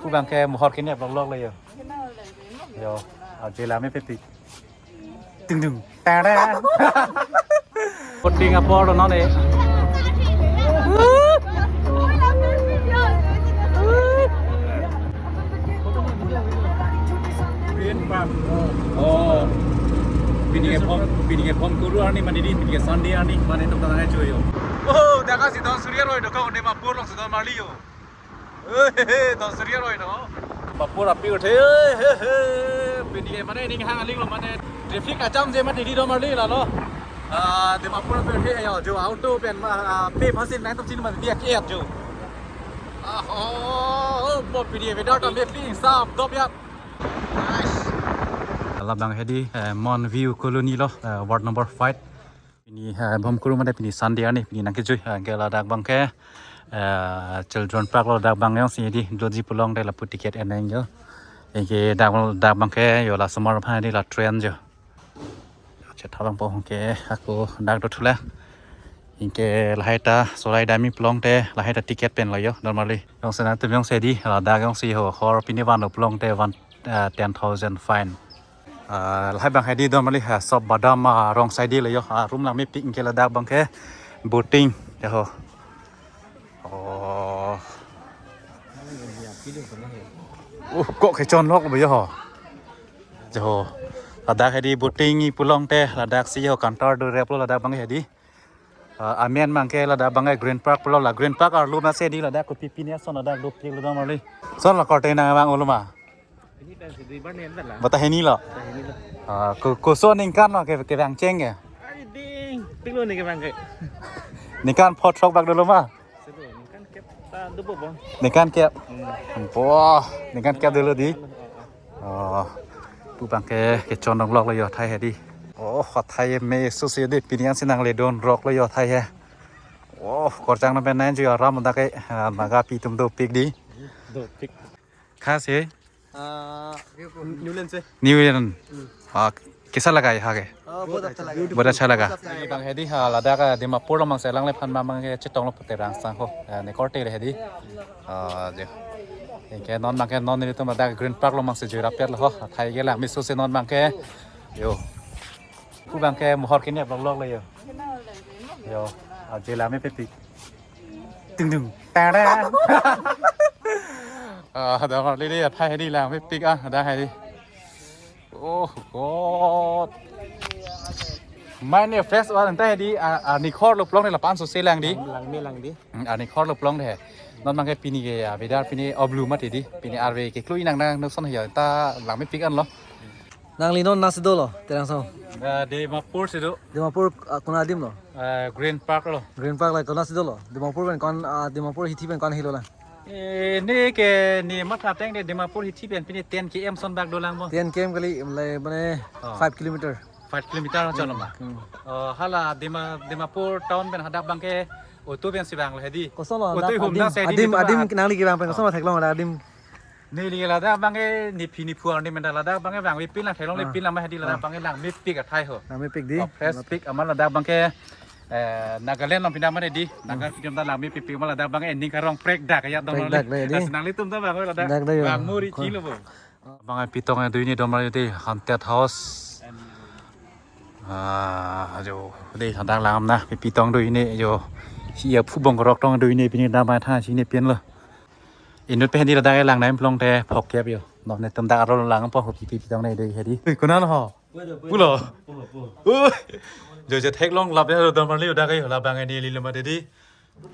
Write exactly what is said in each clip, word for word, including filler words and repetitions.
Pu bang ke mohor kini vlog vlog le yo. Yo, aje la mepik. Tung tung. Tada. Puting apor non e. Green Park. Oh. Pini ke Bhom, pini ke Bhomkuru arni mane di, pini ke Sunday arni mane tum tanang ajo yo. Oh, dak si Don Surya Roy dokok, Dimapur along si Don Marli yo. He, he, he, Don Surya Roy no. Dimapur api uthe, he, he, he. Pini ke mane ning hang aling lo mane traffic ajam je mati di Don Marli la lo. Ah, Dimapur api uthe yo, jo auto pen ma, ah, pe masin nai tum chin mati dia kiat jo. Ah, oh, oh, bo pini ke weather ta mepik sap dop ya. Nice. Labang hedi, eh, Mon View Colony lo, eh, ward number five. Pini, eh, Bhomkuru mane pini Sunday arni, pini nangkejui, eh, ke ladak bang ke, eh, Children Park lo dak bang yong si di, doji pulote lapu ticket eneng yo. Anke dak, dak bang ke yo la osomar aphan di la train jo. Chetha bang po ke ako dak do thula. Anke lahai ta solai dami pulote lahai ta ticket pen lo yo Don Marli. Yong si nangtum yong si di, ladak yong si ho, hor pini van lo pulote van, eh, ten thousand fine. Ah, lahai bang hedi Don Marli ha, sop badam, ah, rong side le yo. Ah, room lang mepik anke ladak bang ke boating ya ho. Oh. Uh, kok kechon lok bo yo ho. Jo. Ladak hedi boating pulote ladak si yo counter do rep lo ladak bang hedi. Ah, amen bang ke ladak bang ke Green Park pulo la Green Park arlo ma si di ladak kopi pini ason ladak dopik lo Don Marli. Son la korte nang bang uluma. Ini kan si di ban ni anda la. Bata hini lo. Bata hini lo. Ah, ko, koson ningkan lo ke, kevang cheng ya. Ai ding, pik lo ni kevang ke. Ningkan phot throk bak dolo ma. Sedo, ningkan kep ta dubo bong. Ningkan kep. Hmm. Bo, ningkan kep dolo di. Oh, pu bang ke kechon dong lok lo yo athai hedi. Oh, athai me su si di pini an si nangle don rok lo yo athai he. Oh, korjang na ben nai ju aram dak ke, ah, Naga api atum dopik di. Dopik. Kha si? Ah, New Land se. New Land. Hmm. Ah, kaisa laga yaha ke? Ah, bahut accha laga. Bahut accha laga. Bahut accha laga. Bang hedi ha ladak, ah, Dimapur along si lang le phan ma bang ke chetong lo pute rang sang ho. Ah, ne korte le hedi. Ah, jo. Anke non bang ke non nelitum ladak Green Park along si jui rap lo ho. Athai ke lang me su si non bang ke. Yo. Pu bang ke mohor kini vlog vlog le yo. Yo. Aje la mepik. Tung tung. Tada. Ah, Don Marli di athai hedi lang mepik ah, dak hedi. Oh God. Mane fresh wa anta hedi, ah, ah, nikhor lo pulote la pan so se lang di. Lang me lang di. Hmm, ah, nikhor lo pulote. Non bang ke pini ke ya, weather pini oblu mati di. Pini arve keklo inang nang nokson ya ta lang mepik an lo. Nangli non nasi dolo, Terang Song. Ah, Dimapur si do. Dimapur, ah, konat adim lo? Ah, Green Park lo. Green Park la konat si dolo. Dimapur pen kon, ah, Dimapur hithi pen kon hilo la. Eh, ne ke ne matha teng de Dimapur hithi pen pini ten K M son bak dolang mo. Ten K M kali, mane, mane Oh. five kilometer. Five kilometer choloma. Hmm. Oh, hala Dima, Dimapur town pen hadak bang ke auto pen si bang lo hedi. Koson lo, auto dak hum adim, dak si hedi adim, Dimapur. Adim nangli ke bang pen koson lo Oh. theklong dak adim. Neli ladak bang ke ne pini phuar ne menda ladak bang ke bang pin lang theklong le Ah. pin lang ma hedi ladak Ah. bang ke lang mepik athai ho. Lang mepik di. Oh, fresh pik amat ladak bang ke, eh, Nagaland along pinda mane di. Naga Hmm. pik ta lang mepik pik amat ladak bang ke ending karong prek dak ya Don Marli. Prek dak le di. As nanglitum ta bang ladak. Dak dak yo. Bang muri Ko- chilo bo. Bang ke pitong do ini Don Marli di haunted house. Ah, jo, de hadak lang na pitong do ini jo. Si ya phu bong rok tong do ini pini damai tha si ne pin lo. Inut pen di ladak lang nai pulote phok kep yo. Non netum dak arlo lang po ho pipi pitong nai dei hedi. Ui, konat ho? Pulo. Ui. Jo je theklong lap ya Don Marli dak ke labang ini lilo mati di.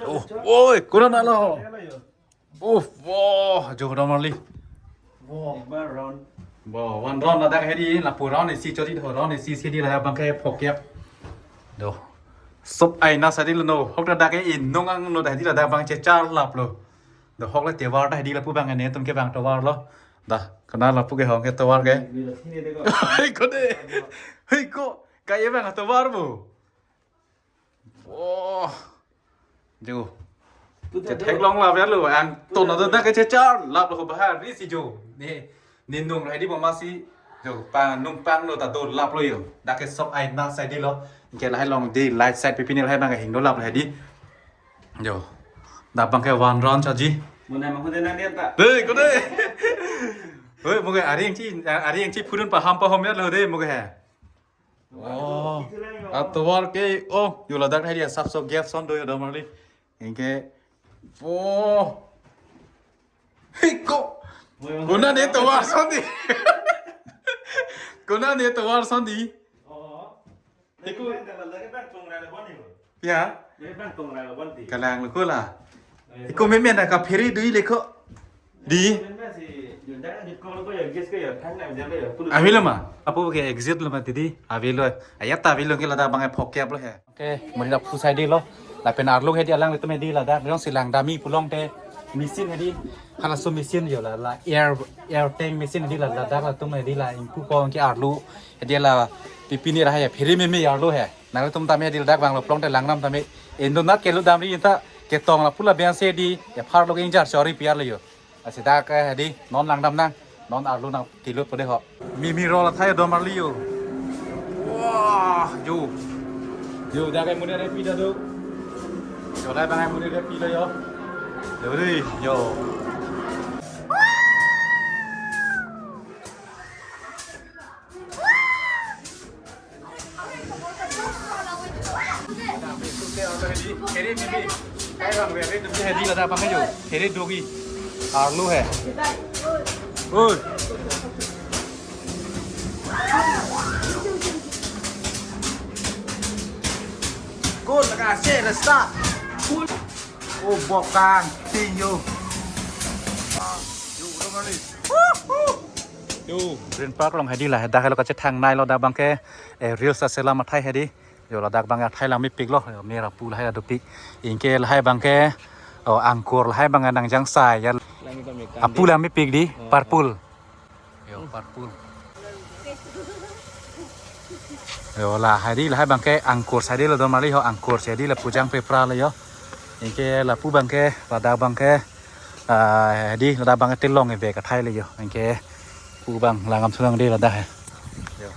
Oh, oi, konat lo ho? Oh, wow, jo Don Marli. Wow, one round. Wow, one round ladak hedi, lapu round isi chori ho, round isi si di ladak bang ke phok kep. Do. Sop ai na sa di lo no, hok ladak ke inung ang lo dah di ladak bang chechar lap lo. Do hok le tovar ta hedi lapu bang netum ke bang tovar lo. Dah, konat lapu ke hong ke tovar ke. Hei ko de. Hei ko, kaye bang tovar bo. Oh. Jo. Je theklong lap ya lo, ang ton na dak ke chechar lap lo bahar ri si jo. Ne, ne nung hedi bo ma si. Jo, pa nung pang lo ta do lap lo yo. Dak ke sop ai na sa di lo. Ke lahai long di light side pipi ne lahai bang hing do lap lo hedi. Jo. Dak bang ke one round chaji. Muna mahun de nang dia ta. Dei, ko dei. Hoi, mo ke ari angchi, ari angchi phurun paham pahom ya lo dei, mo ke he. Oh. Atovar ke, oh, yo ladak hai dia sap so gap son do yo damali. Anke, oh. Hiko. Kona ne tovar son di. Kona ne tovar son di. Oh. Hiko. Ya. Kalang lo ko la. Hiko meme na ka phiri dui le ko. Di. Avelo ma. Apo ke exit lo ma tidi. Avelo. Ayat ta avelo ke ladak bang phokep lo he. Oke, mari lapu sai di lo. Lapen arlo hedi alanglitum hedi ladak jongsi langdam-i pulote machine hedi. Halaso machine yo la, la air, air tank machine hedi la, ladak latum hedi la ingpu ko ke arlo. Hedi la pipini ra he, phiri meme arlo he. Nangtum tame hedi ladak bang lo pulote langdam tame. Indonat ke lo damri inta ketong lapu la biang se di, ya phar lo ke ingjar chori piar lo yo. Lasi dak ke hedi non langdam nang, non arlo nang tilut pode ho. Mimi roll athai do marli yo. Wah, yo. Yo, dak ke muni repi dah do. Yo, dak bang muni repi lo yo. Yo, dei, yo. Hedi, hedi, hedi ladak bang yo. Hedi dogi. Arlo he. Oi. Good, like I said, let's stop. Oh, bokang, ting yo. Yo, udah manis. Yo, Green Park along hedi la, dak lo kachethang nai lo dak bang ke, eh, reels aselam athai hedi. Yo ladak bang athai lang mepik lo, yo mera pu lahai dopik. Anke lahai bang ke, oh, angkur lahai bang nang jangsai ya. Apu lang mepik di, oh, purple. Yo, purple. Yo, lahai di, lahai bang ke angkur sai di lo do marli ho, angkur sai di lapu jang pepra lo yo. Anke lapu bang ke, ladak bang ke, ah, di ladak bang ke telong ebe kathai lo yo. Anke pu bang langam sunang di ladak he. Yo.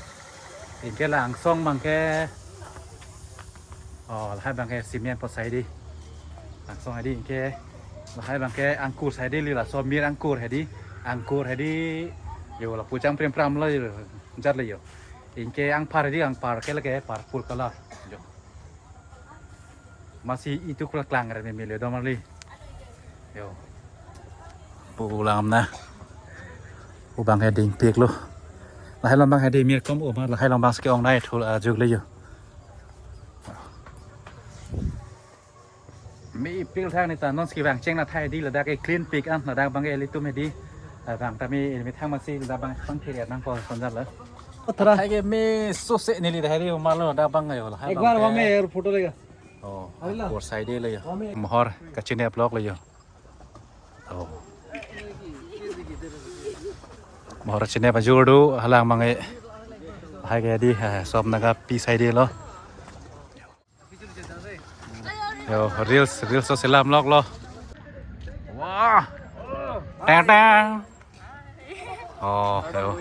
Anke la angsong bang ke, oh, lahai bang ke cement po sai di. Angsong hedi anke lahai bang ke angkur sai di li laso mir angkur hedi. Angkur hedi. Yo lapu jang prem pram lo yo. Jat lo yo. Anke angphar hedi, angphar ke lake purple color. Yo. Masi itu kula klang re meme le do marli. Yo. Pu langam na. Pu bang hedi pik lo. Lahai long bang hedi mir kom o ma lahai long bang ske ong nai thul ajuk le yo. Mepik thang ni ta non ski bang cheng na thai di ladak ke clean pik an ladak bang ke ilitum hedi. Bang tame ilmi thang masi ladak bang pang thiri nang ko sonjal la. Thara. Thai ke me so se neli dah hedi umar lo ladak bang yo la. Ek bar wame air photo lega. Oh. Arila. Angkur sai di le yo. Wame. Mohor kachine vlog le yo. Oh. Mohor chine baju do halang bang e. Hai ke di ha som naga pi sai di lo. Yo, reels, reels so selam lok lo. Wah. Teng teng. Oh, yo.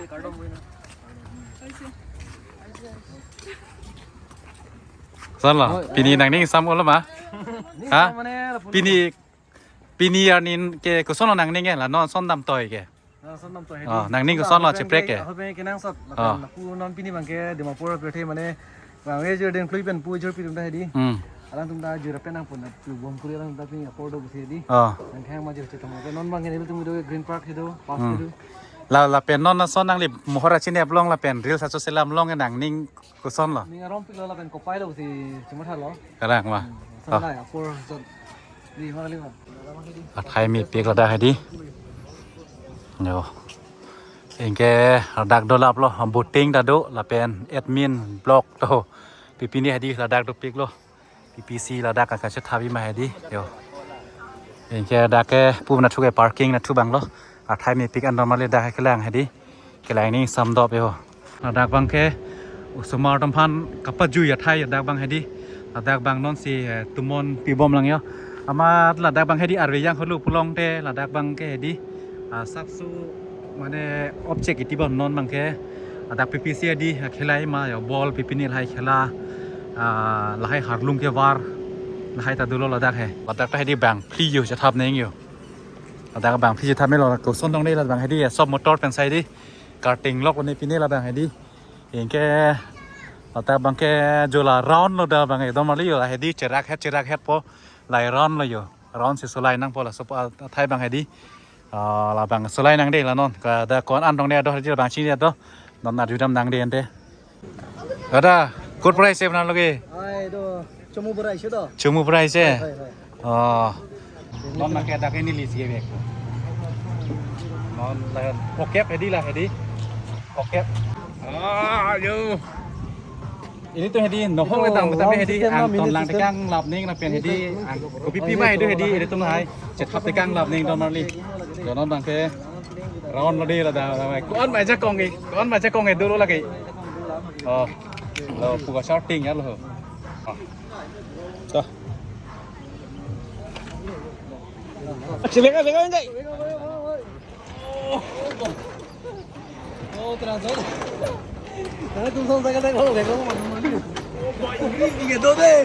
Son lo, pini nangning sam ulo ma? Ha? Pini, pini arni ke koson lo nangning ke la non son dam toi ke. Ah, son dam toi hedi. Oh, nangning koson lo, cheprek ke? Aho pen kenangsot, oh, lapen lapu non pini bang ke Dimapur apirthe mane bang e jur den klui pen pu jur pi tum ta hedi. Hmm. Alangtum ta jur pen nangpon pu bom kuri alangtum ta pini apor do busi hedi. Oh. Nang khang ma jur chetong pen non bang ke ilitum do Green Park hedi, park, hmm, hedi. La, lapen non na son nangli mohor achine vlog lapen reels aso selam long nangning koson lo? Ning arom pik lo lapen kopai lo si chuma tha lo. Karang ma. Hmm, oh. Son lai apor son. Di, ma kali ma. Athai mepik ladak hedi. Yo. Anke ladak dolap lo, boating ta do, lapen admin block to. Pipini hedi ladak dopik lo. P P C ladak ka kachethabi ma hedi. Yo. Anke dak ke pu nathu ke parking nathu bang lo. Athai mepik an normally dak kelang hedi. Kelang ning samdop yo. Ladak bang ke osomar atum aphan kapajui athai ladak bang hedi. Ladak bang non si, eh, tumon pibom lang yo. Amat ladak bang hedi arve yang holo pulote ladak bang ke hedi. Ah, sapso mane object iti bom non bang ke. Ladak P P C hedi, ah, khelai ma yo ball pipini lahai khela. Ah, lahai harlung kevar. Lahai ta dolo ladak he. Ladak ta hedi bang phli yo chathap neng yo. Ladak abang phiji tha melo, koson dong ne labang hedi, sob motor pen sai di. Karting lok ne pine labang hedi. Anke ladak abangke jo la round lo da abang edo marli yo, la hedi cherak het cherak het po, la round lo yo. Round si solai nangpo laso athai abang hedi. Ah, labang solai nang de la non. Kada ko-an an dong ne do hedi labang chini do. Non arjudam nang de ante. Dada, kut price se apnalok ke? Ai do, chomu price do. Chomu price se? Hoi, hoi, hoi. Oh. Non abangke dak neli si bek. Non la kokep hedi la hedi. Kokep. Ah, yo. Ilitum hedi nohok ledam, tapi hedi angton lang tekang lap ning lapen hedi ang kopi pi mai do hedi ilitum hai. Chethap tekang lap ning don marli. Jonon abangke round lo de la da. Ko-an mai jakong ke? Ko-an mai jakong ke dulu lagi. Oh. Lo puka shorting ya lo. Oh. Tuh. Silakan, silakan, Jai. Oh, terasa. Karena tuh sama saya kata, "Oh, kayak kamu mana mana." Oh, boy, ini dia tuh deh.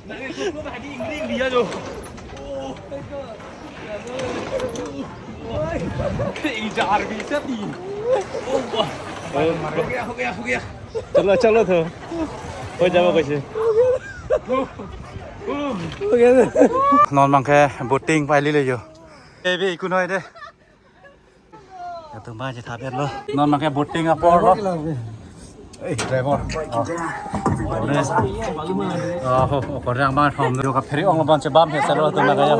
Nah, itu gua tadi ini dia tuh. Oh, my God. Ijar bisa di. Oh, wah. Ho gaya, ho gaya, ho gaya. Chalo, chalo tho. Ho jabo kaise. Non abangke boating pai lile yo. Ebe ikun hoi de. Atum ba je thabet lo. Non abangke boating apor lo. Eh, driver. Oh. Ore. Oh, ho, ho, korang ma thom jo ka pheri ong lo ban che bam he salo atum ba ya.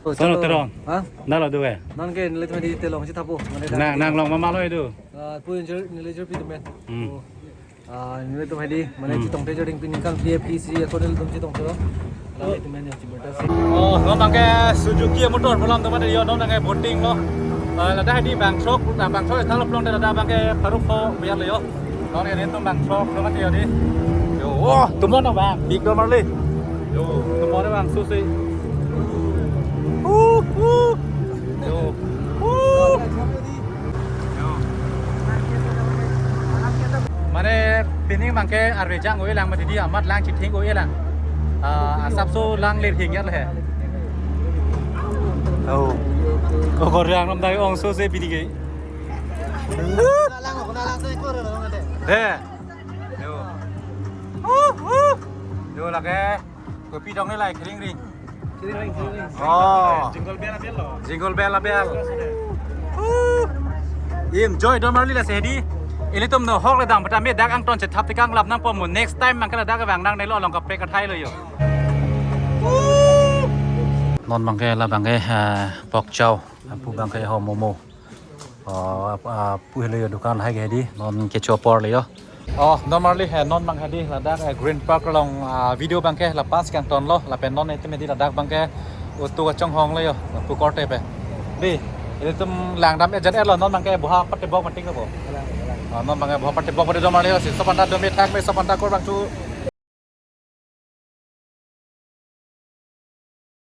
Oh. Salo terong. Ha? Nalo do eh. Non ke nelitum hedi telong si thapo. Nang, nang long ma malo itu. Ah, pu injur, neli injur pi temen. Hmm. Oh. Ah, nelitum hedi, mane Hmm. chetong te joring pini kang P F T C, ako nelitum chetong te lo. Nelitum hedi, cibota si. Oh, non abangke Suzuki motor pulang teman yo, non abangke boating lo. Ah, ladak hedi bang trok, nah, bang trok thang lo pulang ladak abangke paruk ko biar lo yo. Non hedi tum bang trok teman yo di. Yo, oh, tumon abang, big don marli. Yo, tumon abang susi. Uh, uh. Yo. Uh. Mane pini abangke arve jang oi lang mati di amat lang chithing oi lang. Ah, asap so lang lir hing ya le. Oh. Oh, korang nam dai ong so se pini ke. De. Yo. Yo lake. Kopi dong ne lai kring ring. Kring ring, kring ring. Oh. Jingle bell abel lo. Jingle bell abel. Uh. Enjoy don marli lasi hedi. Ilitum nohok ledam peta me dak angton chethap tekang lap nangpo mo. Next time abangke ladak abang nang ne lo along kaprek athai lo yo. Uh. Non abangke labangke, eh, pork chow. Pu abangke ho momo. Oh, ap-, ah, pu helo yo dukan hai ke hedi, non kecho apor le yo. Oh, non marli he, non abang hedi, ladak, eh, Green Park along, ah, video abangke, la pas kangton lo, lapen non itum hedi ladak abangke, utu kachonghong le yo, pu korte pe. Bi, ilitum langdam ejan er lo, non abangke boha pate bok matik lo bo. Oh, non abangke boha pate bok pate do marli yo, si sob anta do me thak me sob anta kor bang chu.